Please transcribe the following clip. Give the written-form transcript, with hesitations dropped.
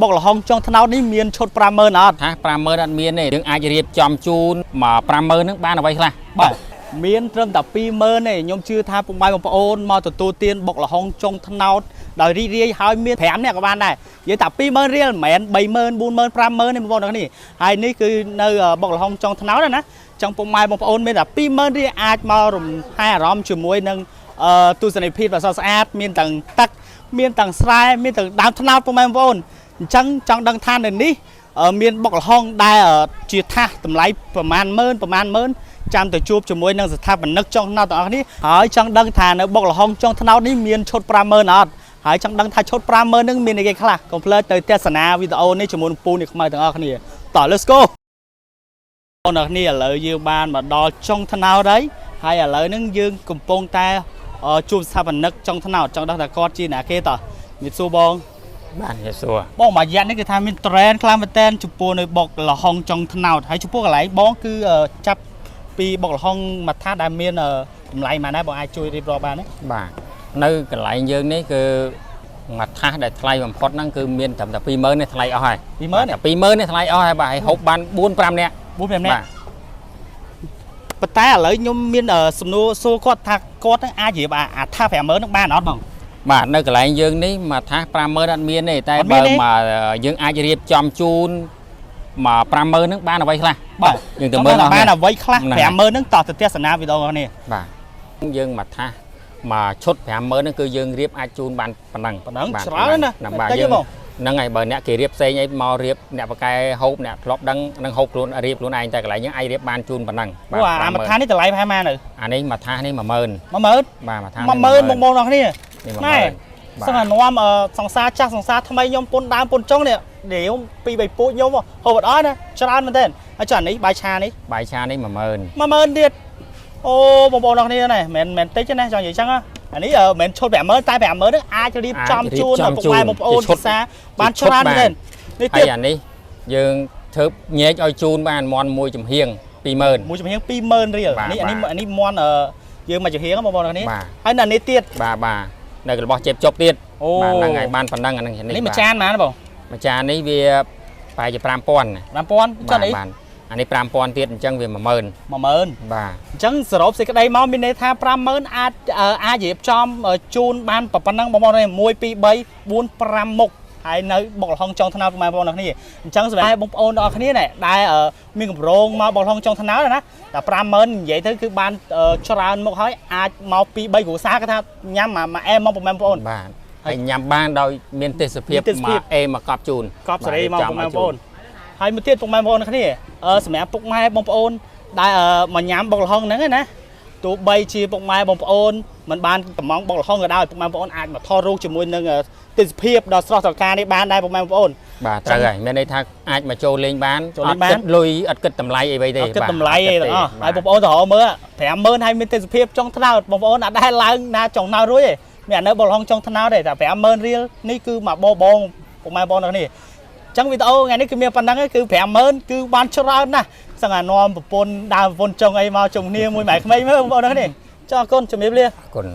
បុកល្ហុងចុងត្នោតនេះមានឈុត50000អត់ ថា50000អត់មានទេយើងអាចរៀបចំជូនមក50000ហ្នឹងបានអ្វីខ្លះ បាទមានត្រឹមតែ20000ទេខ្ញុំជឿថាពុកម៉ែបងប្អូនមកទទួលទានបុកល្ហុងចុងត្នោតដោយរីករាយហើយមាន5នាក់ក៏បានដែរនិយាយថា20000រៀលមិនមែន30000 40000 50000ទេបងប្អូនទាំងនេះហើយនេះគឺនៅបុកល្ហុងចុងត្នោតណាចង់ពុកម៉ែបងប្អូនមានតែ20000រៀលអាចមករំហែអារម្មណ៍ជាមួយនឹងទស្សនីយភាពដ៏ស្រស់ស្អាតមានទាំងទឹកមានទាំងស្រែមានទាំងដើមត្នោតពុកម៉ែបងប្អូនអញ្ចឹងចង់ដឹងថានៅនេះមានបុកល្ហុងដែលជាថាសតម្លៃប្រមាណម៉ឺនប្រមាណម៉ឺនចាំទៅជួបជាមួយនឹងស្ថាបនិកចុងត្នោតទាំងអស់គ្នាហើយចង់ដឹងថានៅបុកល្ហុងចុងត្នោតនេះមានឈុត50000អត់ហើយចង់ដឹងថាឈុត50000នឹងមានអីគេខ្លះកុំភ្លេចទៅទស្សនាវីដេអូនេះជាមួយនឹងពូនេះខ្មៅទាំងអស់គ្នាតោះ let's go បងប្អូនគ្នាឥឡូវយើងបានមកដល់ចុងត្នោតហើយហើយឥឡូវហ្នឹងយើងកំពុងតែជួបស្ថាបនិកចុងត្នោតចង់ដឹងថាគាត់ជាអ្នកគេតោះមានសួរបង បាទជំរាបសួរ បងមួយរយៈនេះគឺថាមាន trend ខ្លាំងមែនតើចំពោះនៅបុកល្ហុងចុងត្នោតហើយចំពោះកន្លែងបងគឺចាប់ពីបុកល្ហុងមួយថាសដែលមានតម្លៃប៉ុន្មានដែរបងអាចជួយរៀបរាប់បានទេ បាទនៅកន្លែងយើងនេះគឺមួយថាសដែលថ្លៃបំផុតហ្នឹងគឺមានត្រឹមតែ20000នេះថ្លៃអស់ហើយ 20000 តែ20000នេះថ្លៃអស់ហើយបាទហើយហូបបាន4 5នាក់ 4 5នាក់ បាទ ប៉ុន្តែឥឡូវខ្ញុំមានសំណួរសួរគាត់ថាគាត់នឹងអាចរៀបអាថាស50000នឹងបានអត់បង បាទនៅកន្លែងយើងនេះមួយថាស50000អត់មានទេតែ អត់មានទេ បើមកយើងអាចរៀបចំជូនមក50000ហ្នឹងបានអ្វីខ្លះ បាទ យើងទៅមើល ចង់ដឹងថាបាន អស់ អ្វីខ្លះ ហ្នឹងហើយ 50000នឹងតោះទៅទស្សនាវីដេអូរបស់នេះ បាទយើងមួយថាសមួយឈុត50000ហ្នឹងគឺយើងរៀបអាចជូនបានប៉ុណ្ណឹង ប៉ុណ្ណឹង បាទ ច្រើនណាស់ ហ្នឹងបាទ តិចទេ យើង បង ហ្នឹងហើយបើអ្នកគេរៀបផ្សេងអីមករៀបអ្នកបកកែហូបអ្នកធ្លាប់ដឹងនឹងហូបខ្លួនរៀបខ្លួនឯងតែកន្លែងយើងអាចរៀបបានជូនប៉ុណ្ណឹង អូអាមួយថាសនេះតម្លៃប្រហែលប៉ុន្មានទៅ អានេះមួយថាសនេះ10000 10000 បាទមួយថាស 10000បងប្អូនអរគ្នា នេះ ណែ 10000 សឹងតែនាំសង្សារចាស់សង្សារថ្មីខ្ញុំពុនដើមពុនចុងនេះនិយាយពីរបីពូជខ្ញុំហូបអត់អស់ណាច្រើនមែនទែនហើយចុះអានេះបាយឆានេះ បាយឆានេះ10000 10000ទៀតអូបងប្អូនអរគ្នាណែមិនមែនតិចទេណាចង់និយាយចឹងណាអានេះមិនមែនឈុត50000តែ50000ហ្នឹងអាចរៀបចំជូនដល់ពុកម៉ែបងប្អូនពិសាបានច្រើនមែនទែននេះទៀត ហើយអានេះយើងធ្វើញែកឲ្យជូនបានមន់មួយចំហៀង20000 មួយចំហៀង20000រៀល បាទ នេះអានេះ បាទ អានេះមន់យើងមួយចំហៀងបងប្អូនអរគ្នា បាទ ហើយនៅនេះទៀត បាទបាទនៅរបស់ជេបជប់ទៀត អូ បាទហ្នឹងហើយបានប៉ុណ្ណឹងអាហ្នឹង នេះមួយចានប៉ុន្មានបង មួយចាននេះវាប្រហែលជា5000ណា 5000ចុះនេះ បាទអានេះ5000ទៀតអញ្ចឹងវា10000 10000 បាទ អញ្ចឹងសរុបសេចក្តីមកមានន័យថា50000អាចអាចរៀបចំជូនបានប៉ុណ្ណឹងបងប្អូន1 2 3 4 5មុខហើយនៅបុកល្ហុងចុងថ្នោតបងប្អូនទាំងគ្នាអញ្ចឹងសម្រាប់បងប្អូនទាំងអស់គ្នាណែដែលមានកម្រងមកបុកល្ហុងចុងថ្នោតណាតែ50000និយាយទៅគឺបានច្រើនមុខហើយអាចមក2 3គ្រួសារគេថាញ៉ាំមួយអែមមកបងប្អូន បាទហើយញ៉ាំបានដោយមានទេសភាព មានទេសភាព មកអេមកកប់ជូនក ប់សេរីមកបងប្អូនហើយមួយទៀតពុកម៉ែបងប្អូនគ្នាសម្រាប់ពុកម៉ែបងប្អូនដែលមកញ៉ាំបុកល្ហុងហ្នឹងណាទោះបីជាពុកម៉ែបងប្អូនមិនបានកំងបុកល្ហុងក៏ដោយពុកម៉ែបងប្អូនអាចមកថតរូបជាមួយនឹងទេសភាពដ៏ស្រស់ត្រកាលនេះបានដែរពុកម៉ែបងប្អូន បាទត្រូវហើយមានន័យថាអាចមកចូលលេងបាន ចូលលេងបាន អត់គិតលុយអត់គិតតម្លៃអីអ្វីទេ អត់គិត បាទ តម្លៃអីទាំងអស់ បាទ ហើយបងប្អូនទៅរកមើល50000ហើយមានទេសភាពចុងត្នោតបងប្អូនអត់ដែលឡើងណាចុងណៅរួចទេមានអានៅបុកល្ហុងចុងត្នោតទេតែ50000រៀលនេះគឺមកបបងពុកម៉ែបងប្អូនទាំងនេះអញ្ចឹងវីដេអូថ្ងៃនេះគឺមានប៉ុណ្្នឹងឯងគឺ50000គឺបានច្រើនណាស់សឹងអានាំប្រពន្ធដើមប្រពន្ធចុងអីមកជុំគ្នាមួយម៉ែក្មេងមើលបងប្អូនទាំងនេះចុះអរគុណជំរាបលា អរគុណ